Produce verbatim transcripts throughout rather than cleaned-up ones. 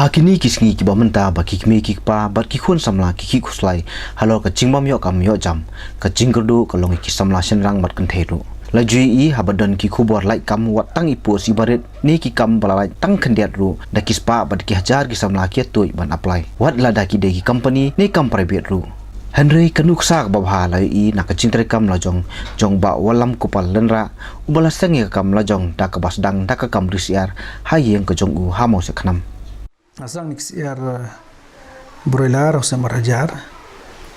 Kine ki sngi kiba mynta ba ki kmie ki kpa bad ki khun samla ki khih khuslai halor ka jingbym ïoh kam ïoh jam, ka jingkyrduh ka long ïa ki samla shynrang bad kynthei ruh. La ju ïohi haba don ki khubor lait kam wat tang i post iba rit ne ki kam ba la lait tang khyndiat ruh, da ki spah bad ki hajar ki samla ki ïa tuid ban apply, wat lada ki dei ki company ne kam private ruh. Hynrei ka nuksa kaba bha la ïohi na ka jingtrei kam lajong jong Bah Wallamkupar Lyngdoh, uba la seng ïa ka kam lajong da kaba sdang da ka kam ri syiar ha ïing ka jong u ha Mawsiakhnam. Nga sdang ïa ka syiar, eh, broiler ha u snem ar hajar.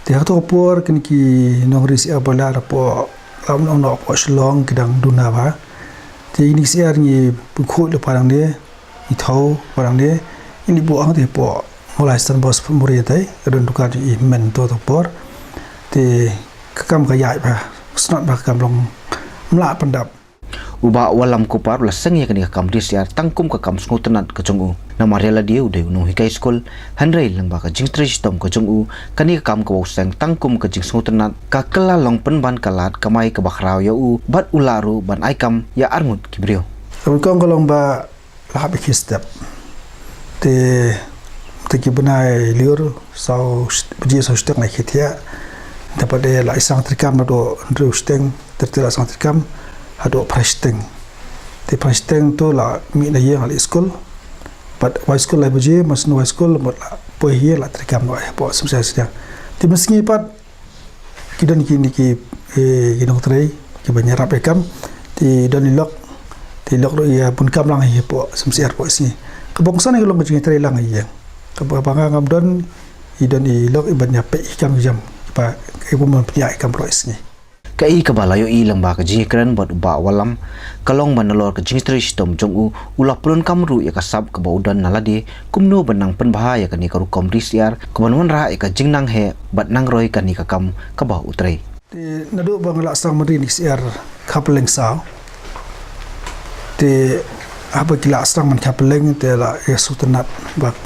Te ha kato ka por kine ki nongri syiar broiler hapoh, lam nong noh hapoh Shillong ki dang duna bha. Te kine ki syiar ngi pynkhuid lypa nangne, ngi thew lypa nangne, ngi buh hangtei hapoh Mawlai Stone Bus Mawryngkneng, ka don dukan jong i Hynmen to to por. Te ka kam ka ïaid bha, sngewtynnat bha ka kam, long ym lah pyndap. U Bah Wallamkupar u la seng ïa kane ka kam ri syiar tang kum ka kam sngewtynnat ka jong u. Namar ïa lade u dei u nonghikai skul, hynrei lyngba ka jingtrei shitom ka jong u, kane ka kam kaba u seng tang kum ka jingsngewtynnat ka kylla long pynban ka lad kamai kaba khraw ïa u bad u lah ruh ban ai kam ïa arngut ki briew. Ka nyngkong ka long ba la hap ïa ki step. Te, te ki bnai lyiur, saw sh-, baje saw shiteng la ïa ki thiah. Te pat de la ïa sdang treikam naduh hynriew shiteng, te, te la sdang treikam haduh phra shiteng. Te phra shiteng to la mih na ïing, la leit skul. Bad wai skul lai baje, mar shu wai skul, bad la poi ïing la treikam noh hapoh snem sha sdang. Te mynsngi pat ki don kine ki, eh, ki nongtrei kiba ïarap ïa ka kam. Te don i lok, te i lok ruh i bun kam lang hapoh snem syiar hapoh sngi. Kaba kongsan ka long ka jingtrei lang ïa ïing. Kaba, kaba nga ngam don, i don i lok iban ïa peit ïa ka kam ki jam. Ba i bun ban pynïaid ïa ka kam baroh sngi. Kaei kaba la ïohi lyngba ka jingïakren bad u Bah Wallam ka long ba nalor ka jingtrei shitom jong u, u la pyndonkam ruh ïa ka sap kaba u don na lade, kumno ban nang pynbha ïa kane ka rukom ri syiar kaban wanrah ïa ka jingnang heh bad nang roi kane ka kam kaba u trei. Te naduh ba nga la sdang mynta ri syiar khappylleng saw. Te haba ki la sdang ban khappylleng te la ïa sngewtynnat ba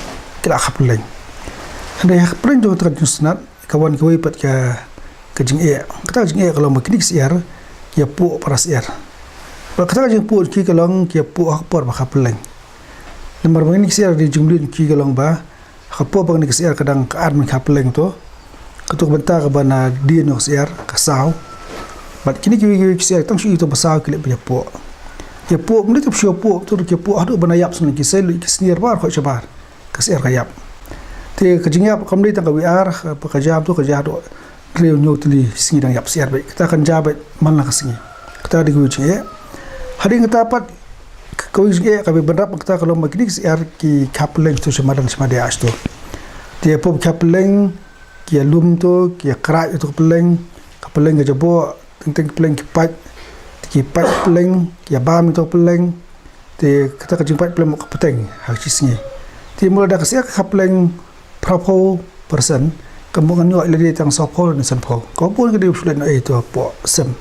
ki la khappylleng. Hynrei khappylleng jong ka jingsngewtynnat ka wan kawei pat ka, ka jingeh. Kata ka jingeh ka long ba kine ki syiar ki ïa puh para syiar. Bad kata ka jingpuh ki ka long ki ïa puh ha ka por ba khappylleng. Namar ba kine ki syiar ki jingmlien ki ka long ba ha ka por ba kine ki syiar ka dang ka ar mynta khappylleng to, kato ka bynta kaba na dien jong ka syiar ka saw. Bad kine kiwei kiwei ki syiar tang shu i to ba saw ki leh ban ïa puh. Ïa puh, mynta to shu ïa puh to ki ïa puh haduh ba na ïap sngewbha ki sei lut ki snier baroh khoit shabar. Ka syiar ka ïap. Te ka jingïap kam dei tang kawei ar, ba ka jam to ka jam to. Hynriew hynñiew tylli sngi dang ïap syiar beit. Kata kan jia beit man la ka sngi. Kata dei kawei jingeh. Hadien kata pat kawei jingeh kaba bynrap kata ka long ba kine ki syiar ki khappylleng to sha madan sha madia to. Te pop khappylleng ki ïa lum to, ki ïa krai to ka pylleng, ka pylleng ka jaboh, teng teng ka pylleng ki pait, ki pait ka pylleng, ki ïa bam to ka pylleng. Te kata ka jingpait pylleng mo ka pateng ha ka shi sngi. Te mula da ka syiar ka khappylleng phra phew percent, ka mo ngan ïoh ïa lade tang saw phew ne san phew. Ka bun ka dei u shu leh noh ei to hapoh sem.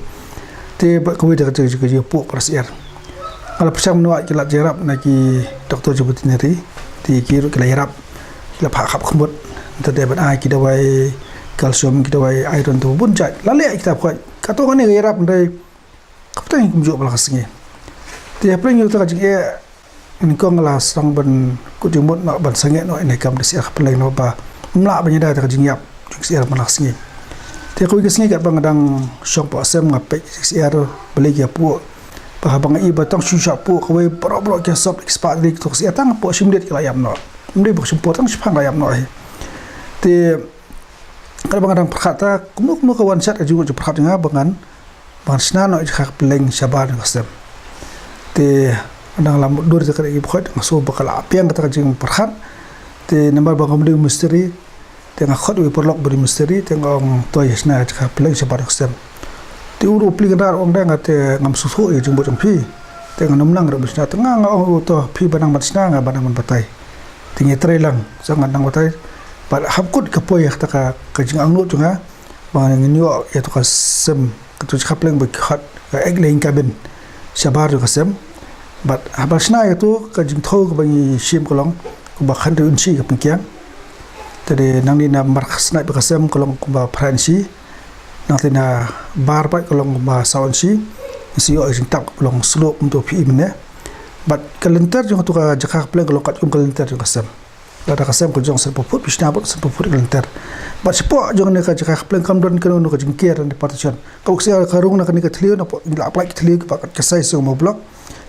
Te ba kawei da ka jingpuh para syiar. Nga la pyrshang mynwait ki lad jingïarap na ki doktor jong veterinary. Te ki ruh ki la ïarap. Ki la phah khap khmut. Te dei ban ai ki dawai calcium, ki dawai iron, te bun jait. La leh kita pyrshah. Kato kane ka ïarap hynrei ka pateng kumjuh ba la ka sngi. Te hapdeng ïa kata ka jingeh, nyngkong la sdang ban kut jingmut noh ban sangeh noh ïa kane ka kam da syiar khappylleng noh ba ym lah ban ïada da ka jingïap jingsyiar man la ka sngi. Te kawei ka sngi katba nga dang shong hapoh sem nga peit jingsyiar balei ki ïa puh. Ba haba nga i ba tang shu shah puh kawei baroh baroh ki ïa sop ki spah tylli, to ka syiar tang hapoh shimliet ki la ïap noh. Ym dei ba ka shim por, tang shiphang la ïap noh hi. Te katba nga dang pyrkhat ta kumno kumno ka wan shat ka jingmut jingpyrkhat jong nga ba ngan Ba ngan shna noh ïa ka khappylleng shabar jong ka sem. Te nga dang la mutdur ïa ka dei ki bkhot, nga sngew ba ka la biang kata ka jingpyrkhat. Te namar ba ngam dei mistri, te nga khot ïa u paralok ba dei mistri, te nga ong to ïa shna ïa ka khappylleng shabar jong ka sem. Te u ruh u plie kynrad u ong, dang nga te ngam sngewthuh ïa ka jingmut jong phi. Te ngan ym nang ruh ban shna, te nga nga ong to phi ba nang ban shna, nga ba nang ban batai. Te ngi trei lang, sa ngan nang batai. Bad hap kut ka poi ïa kata ka, ka jingangnud jong nga. Ba ngin ïoh ïa tu ka sem, ka tu ka khappylleng ba ki khot ka egg laying cabin shabar jong ka sem. Bad haba shna ïa tu ka jingthew kaba ngi shim ka long kumba khathynriew inshi ka pynkiang. Te dei nangne namar ka snipe ka sem ka long kumba phra inshi. Nangta na bar pat ka long kumba saw inshi. Ngi sa ïoh ïa ka jingtap kaba long slope kumto phi i mynne. Bad ka lynter jong ka tu ka jaka khappylleng ka long katkum ka lynter jong ka sem. Lada ka sem ka jong sanphew phut, phi shna bad sanphew phut ka lynter. Bad shapoh jong kane ka jaka kha pleng kam don kano kano ka jingker ne partition. Ka u ksiar ka rung na kane ka thliew, napoh ngi la pynlait ki thliew kiba kat ka size jong mo block.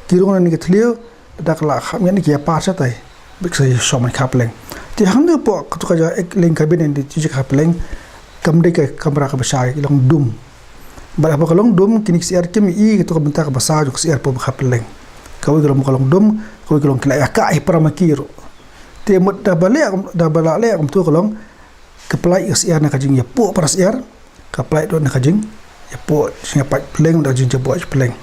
Ki rung na kane ka thliew, da ka la kham ïa kane ki ïa par shatai. Bad ka sa ïa shong man kha pleng. Te hangne hapoh kato ka jaka ek leng ka bin, ne te jaka kha pleng. Kam dei ka kamra kaba shai, ka long dum. Bad haba ka long dum, kine ki ksiar kim i kato ka bynta kaba saw jong ka ksiar hapoh ba kha pleng. Kawei ka long, ka long dum, kawei ka long ki la ïa kah hi para ma ki ruh. Te mut da ba leh, da ba la leh kumto ka long, ka pynlait ka ksiar na ka jingïapoh para ksiar, ka pynlait ruh na ka jingïapoh, jingïapait pleng, da ka jingjaboh pleng.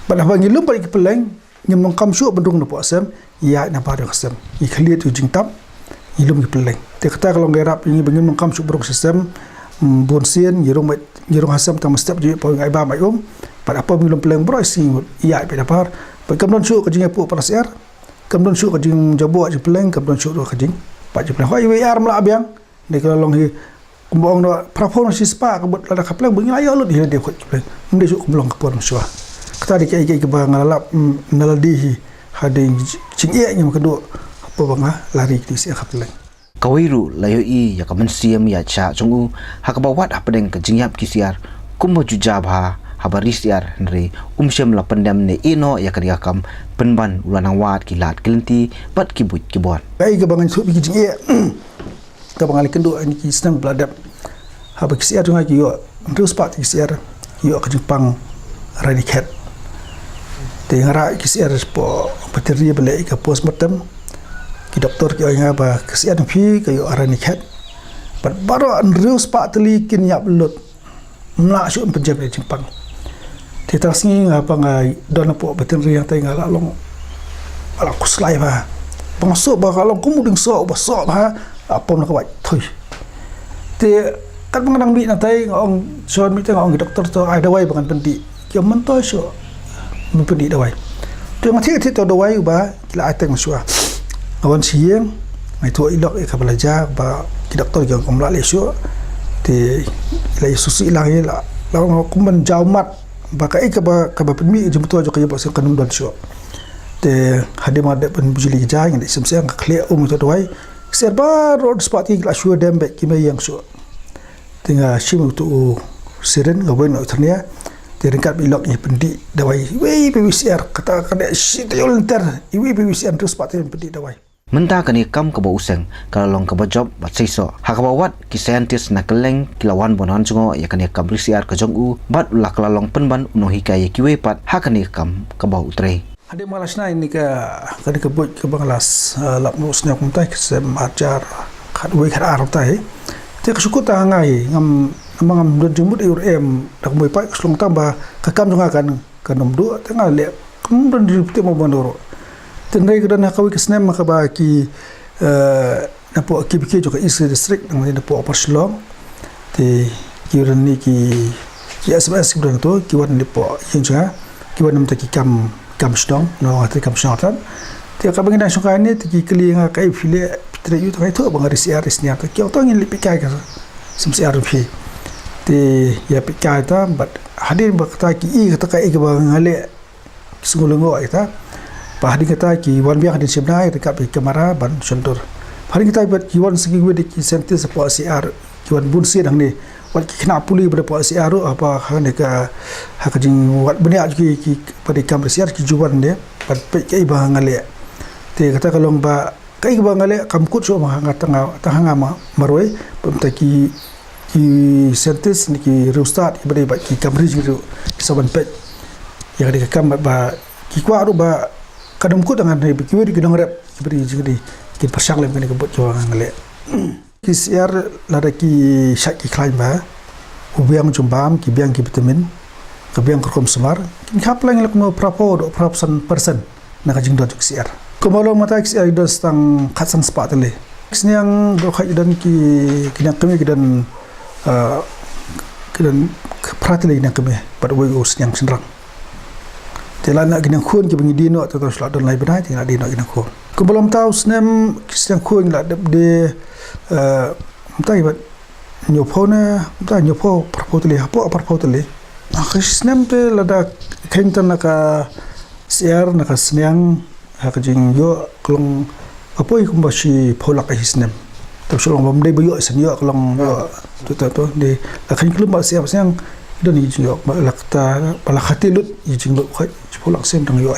Bad haba ngi lum pat ki pleng, ngim donkam shuh ban rung napoh sem, ïaid na bar jong ka sem. Ngi khlieh ïa u jingtap, ngi lum ki pleng. Te kata ka long ka ïarap ïa ngi ba ngim donkam shuh ban rung sha sem, mm, bun sien, ngi rung, ngi rung ha sem tang mynstep jingïapoh, ngi ai bam ai um. Bad hapoh ngi lum pleng baroh shi sngi, ïaid pat na bar. Bad kam don shuh ka jingïapoh para ksiar, kam don shuh ka jingjaboh jingpleng, kam don shuh ruh ka jingpait jingpleng. Hooid, iwei ar ym lah biang. Dei ka la long hi, kumba ong noh, phra phew nang shispah ka bud lada kha pleng, bad ngi la ïoh lut hi lade khot ki pleng. Ym dei shuh kumba long ka por mynshuwa. Kata dei kaei kaei kaba nga la lap, mm, na lade hi, hadien jingeh ngim kynduh hapoh ba nga la ri kti ksiar kha pleng. Kawei ruh la ïohi ïa ka mynsiem ïaid shah jong u, ha kaba wad hapdeng ka jingïap ki ksiar, kumba ju jia bha haba ri ksiar, hynrei um shym la pyndem ne ïeh noh ïa kane ka kam, pynban u la nang wad ki lad ki lynti bad ki buit ki buan. Kaei kaba ngan shu bi ki jingeh. Kaba nga la kynduh ha kine ki snem ba la dep. Haba ki ksiar jong nga ki ïoh hynriew spah tylli ki ksiar, ki ïoh ka jingpang rani khet. Te nga rah ki ksiar shapoh veterinary ba leh ïa ka postmortem. Ki doktor ki ong ïa nga ba ka ksiar jong phi ka ïoh rani khet. Bad baroh hynriew spah tylli kin ïap lut. Ym lah shuh ban pynjem ïa ka jingpang. Te tang sngi nga, haba nga don hapoh veterinary hangtai, nga la long, nga la khuslai bha. Ba nga soh ba ka long kum u diengsoh uba soh bha, la pom na ka wait thui. Te katba nga dang mih hangtai, nga ong, shu mih te nga ong ki doktor to ai dawai ba ngan pyndih. Ki ong, "Myntoi shuh, men pyndih dawai." Te nga thied thied to dawai uba ki la ai teng mynshuwa. Nga wan sha ïing, nga ïathuh ïa i lok ïa kaba la jia, ba ki doktor ki ong kam lah leh shuh. Te ki la ïa sngewsih lang ïa, la, la ong kum ban jaw mat, ba kaei kaba, kaba pynmih jingmyntoi jong ka ïing ba seng kan ym don shuh. Te hadien ba nga dep ban bujli ka jaiñ, nga dep sngewsih, nga khleh um ïa ka dawai. Ki ksiar baroh hynriew spah tylli ki la shu dem beit, kim ïeng shuh. Te nga shim uto u syringe, nga weng na u tyrnia. Te ryngkat bad i lok ngi pyndih dawai iwei pa iwei i ksiar, kata ka dei shi taïew lynter, iwei pa iwei i ksiar hynriew spah tylli pyndih dawai. Mynta kane ka kam kaba u seng ka la long kaba jop bad seisoh. Ha kaba wad ki scientist na kylleng ki la wan ban wanjngoh ïa kane ka kam ri ksiar ka jong u, bad u la ka la long pynban u nonghikai ïa kiwei pat ha kane ka kam kaba u trei. Hadien ba nga la shna ïa kane ka, kane ka buit kaba nga la s-, eh, lap noh sniaw kumta, ka sem arhajar khatwei khatar kumta hi. Te ka shu kut tang ha nga hi, ngam, namar ngam don jingmut ïa u rem da kumwei pat, ka shu long tang ba ka kam jong nga kan, kan ym duh, te nga leh, kam don jingpyntip mo ban duh ruh. Te hynrei ka don ha kawei ka snem ha kaba ki, eh, napoh ki B K jong ka East District, nang napoh Upper Shillong. Te ki wan ne ki, ki S M S ki wan to, ki wan ne poh ïing jong nga, ki wan ne mynta ki kam, kam shnong, no, te kam shnong tan. Te kaba ngi dang shongkai ne, te ki kylli nga kaei phi leh, phi trei ïa u, te nga ïathuh ba nga ri ksiar ri sniang, te ki ong to ngin leit peit kai ka sem ksiar jong phi. Te ïa peit kai ta, bad hadien ba kata ki i kata kaei kaba nga leh, ki sngew lyngngoh ïa kata. Bad hadien kata ki wan biang hadien shibnai, ryngkat bad ki kamera ban shon dur. Bad hadien kata bad ki wan sa kiwei de ki scientist hapoh S I R, ki wan bun sien hangne. Wat ki khynnah pule ba da hapoh S I R ruh, haba hangne ka, ha ka jingwad bniah jong ki, ki ba dei kam S I R ki ju wan hangne, ban peit kaei ba nga leh. Te kata ka long ba kaei kaba nga leh kam kut shuh ma nga, tang ha nga, tang ha nga ma-, marwei, bad mynta ki, ki scientist ne ki riewstad kiba dei bad ki kam ri jong ngi ruh ki sa wan peit ïa kane ka kam, bad ba ki kwah ruh ba kan ym kut ha nga, hynrei ba kiwei ruh ki nongrep kiba dei jong ngi kin pyrshang lem kane ka buit kaba nga leh. Ki ksiar lada ki shait ki khlaiñ bha, u biang jumbam, ki biang ki vitamin, ka biang ka rukom sumar, kin kha pleng ïa la kumno phra phew haduh phra phew san percent na ka jingdon jong ki ksiar. Kumba long mynta ki ksiar ki don sa tang khatsan spah tylli. Ki sniang baroh khoit ki don ki, ki sniang kmie ki don, ah, ki don phra tylli ki sniang kmie, bad uwei u sniang shynrang. Te lada ki nongkhun kiba ngi die noh, te to shu la don lai bnai, te ngi la die noh ki nongkhun. Kumba long mynta u snem, ki sniang khun ngi la dep die, eh, mynta ki bad hynñiew phew ne, mynta hynñiew phew, phra phew tylli, hapoh phra phew tylli. Ha ka snem te lada kheiñ te na ka ksiar, na ka sniang, ha ka jingïoh ka long Ka poi kumba shiphew lak hi snem. Te shu long bym dei ba ïoh shen ïoh ka long ïoh. Tu tu tu dei la khan klum ba siap siang. Don hi jingïoh ba la kata ba la khati lut hi jinglut khoi shiphew lak snem dang ïoh.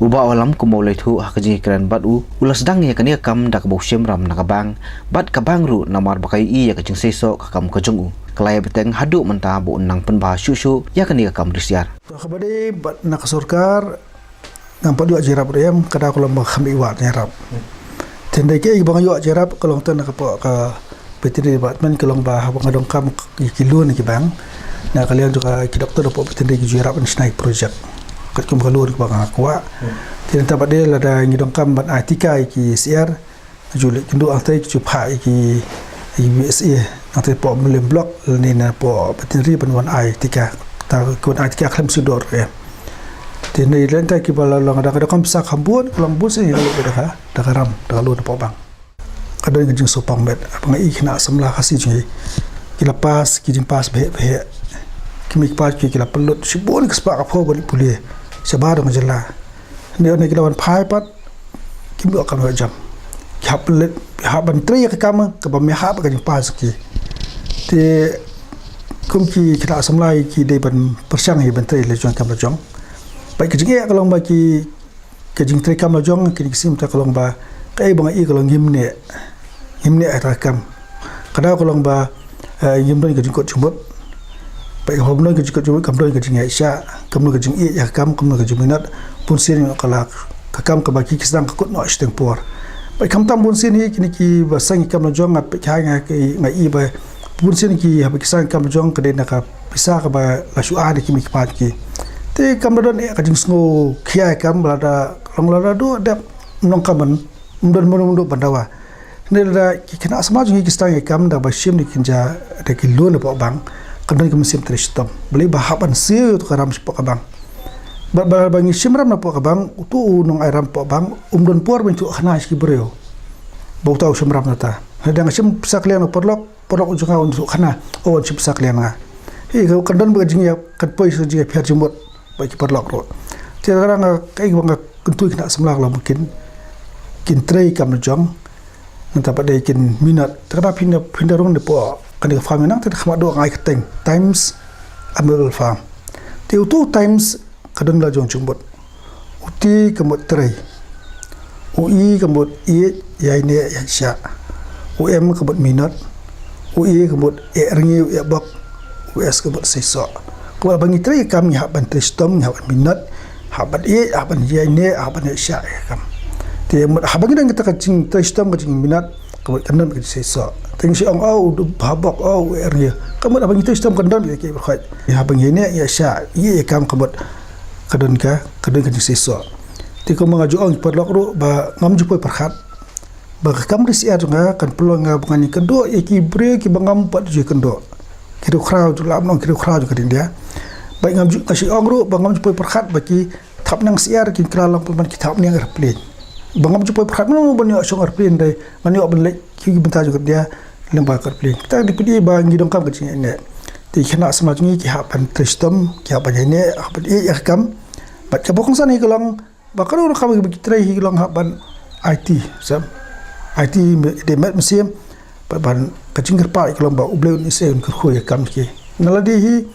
U Bah Wallam kumba u la ïathuh ha ka jingkren bad u, u la sdang ïa kane ka kam da kaba u shim ram na ka bank bad ka bank ruh namar ba ka ïohi ïa ka jingseisoh ka kam ka jong u. Ka la ïa bteng haduh mynta ba un nang pynbha shuh shuh ïa kane ka kam ri syiar. To kaba dei bad na ka sorkar ngam pat ïoh jingïarap ruh em, ka daw ka long ba kham dei wat jingïarap. Te hynrei kaei ba nga ïoh jingïarap ka long te na ka pdeng ka veterinary department ka long ba haba nga donkam ïa ki loan ki bank, na ka liang jong ka ki doktor hapoh veterinary ki ju ïarap na shna ki project. Katkum ka loan kaba nga kwah. Te nangta pat de lada ngi donkam ban ai tika ïa ki syiar, ju leit kynduh hangtei ki ju phah ïa ki, ïa ki B S A hangtei hapoh Mylliem block lane na hapoh veterinary ban wan ai tika. Ta ki wan ai tika khlem shu dor eh. Te hynrei lada kiba la long da ka donkam pisa kham bun, ka long bun sien ïa ka leit da ka, da ka ram, da ka loan hapoh bank. Ka don ka jingsngewpang met ba nga i khynnah samla Khasi jong ngi ki la pass, ki jingpass bheh bheh. Ki mei ki pa ki, ki la pynlut shibun ka spah ka phew ban pule shabar jong ka jylla. Hynrei hynrei ki la wan phai pat kim ïoh kam ïoh jam. Ki hap leit, ki hap ban trei ïa ka kam kaba ym ïahap bad ka jingpass ki. Te kum ki khynnah samla ki dei ban pyrshang ïa ban trei la jong kam la jong. Bad ka jingeh ka long ba ki, ka jingtrei kam la jong kine ki snem te ka long ba kaei ba nga i ka long ngim neh, ngim neh ïa ka kam. Ka daw ka long ba, eh, ngim don ka jingkut jingmut. Bad haba ym don ka jingkut jingmut kam don ka jingïaishah, kam don ka jingïeit ïa ka kam, kam don ka jingminot. Bun sien ka la ka kam kaba ki, ki sdang ka kut noh shiteng por. Bad khamtam bun sien hi kine kiba seng ïa kam la jong, nga peit hi nga, ki, nga i ba bun sien ki haba ki seng ïa kam la jong ka dei na ka pisa kaba la shu ai da ki mei ki pa ki. Te kam da don eh ka jingsngew khia ïa kam, lada long lada duh dep ym long kam ban, ym don mano mano ban dawa. Hynrei lada ki khynnah samla jong ngi ki sdang ïa kam da ba shim da ki kynja da ki loan hapoh bank, kan don ka mynsiem trei shitom. Balei ba hap ban siew ïa uto ka ram shapoh ka bank. Bad ba, ba ngi shim ram na poh ka bank, uto u nongai ram poh bank um don por ban ïathuh khana sha ki briew ba uta u shim ram na ta. Hynrei da nga shim pisa kliang na paralok, paralok jong nga un ïathuh khana, o un shim pisa kliang na nga. Hi ka, kan don ba ka jingïa, kan poi sha ka jingïapher jingmut bad ki paralok ruh. Te ka dang, eh, kaei ba nga kyntu ïa ki khynnah samla ka long ba kin, kin trei kam la jong. Nangta pat de kin minot. Te ka dang phin da, phin da rung da poh kane ka farm ïa nang te da khmat duh nga ai kyrteng Times Amiable Farm. Te uto u Times ka don la jong jingmut. U T ka mut trei. U I ka mut ïeit, ïaineh, ïaishah. U M ka mut minot. U E ka mut eh rngiew, eh bok. U S ka mut seisoh. Ka mut haba ngi trei kam ngi hap ban trei shitom, ngi hap ban minot, hap ban ïeit, hap ban ïaineh, hap ban ïaishah ïa ka kam. Te mut haba ngi don kita ka jingtrei shitom, ka jingminot, ka mut kan don ka jingseisoh. Te ngi shu ong, o u bha bok, o u eh rngiew. Ka mut haba ngi trei shitom kan don ka jingeh baroh. Haba ngi ïaineh, ïaishah, ïeit ïa ka kam, ka mut ka don ka, ka don ka jingseisoh. Te kumba nga ju ong ïa ki paralok ruh ba ngam ju poi pyrkhat ba ka kam ri syiar jong nga kan pynlong nga ba ngan ïakynduh ïa ki briew kiba ngam pat ju ïakynduh. Ki riewkhraw jong, lah ban ong ki riewkhraw jong ka ri India. Bad ngam ju, nga shu ong ruh ba ngam ju poi pyrkhat ba ki thapniang syiar kin kylla long pynban ki thapniang aeroplane. Ba ngam ju poi pyrkhat mano ban ïoh shong aeroplane, hynrei ngan ïoh ban leit ki bynta jong ka India lyngba ka aeroplane. Kita ki dei phi ba ngi donkam ka jingïaineh. Te ki khynnah samla jong ngi ki hap ban trei shitom, ki hap ban ïaineh, hap ban ïeit ïa ka kam. Bad kaba kongsan hi ka long ba kano kano ka kam ba ki trei hi ka long hap ban aiti, shem. Aiti me-, dei met mynsiem, bad ban ka jingkyrpad hi ka long ba U Blei un isih un kyrkhu ïa ka kam ki. Na lade hi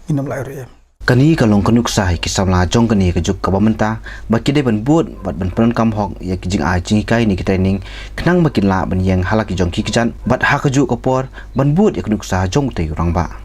ngin ym lah ruh em. Kane ka long ka nuksa ïa ki samla jong kane ka juk kaba mynta ba ki dei ban bud bad ban pyndonkam hok ïa ki jingai jinghikai ne ki training khnang ba kin lah ban ïeng ha la ki jong ki kjat bad ha kajuh ka por ban bud ïa ka nuksa jong utei u rangbah.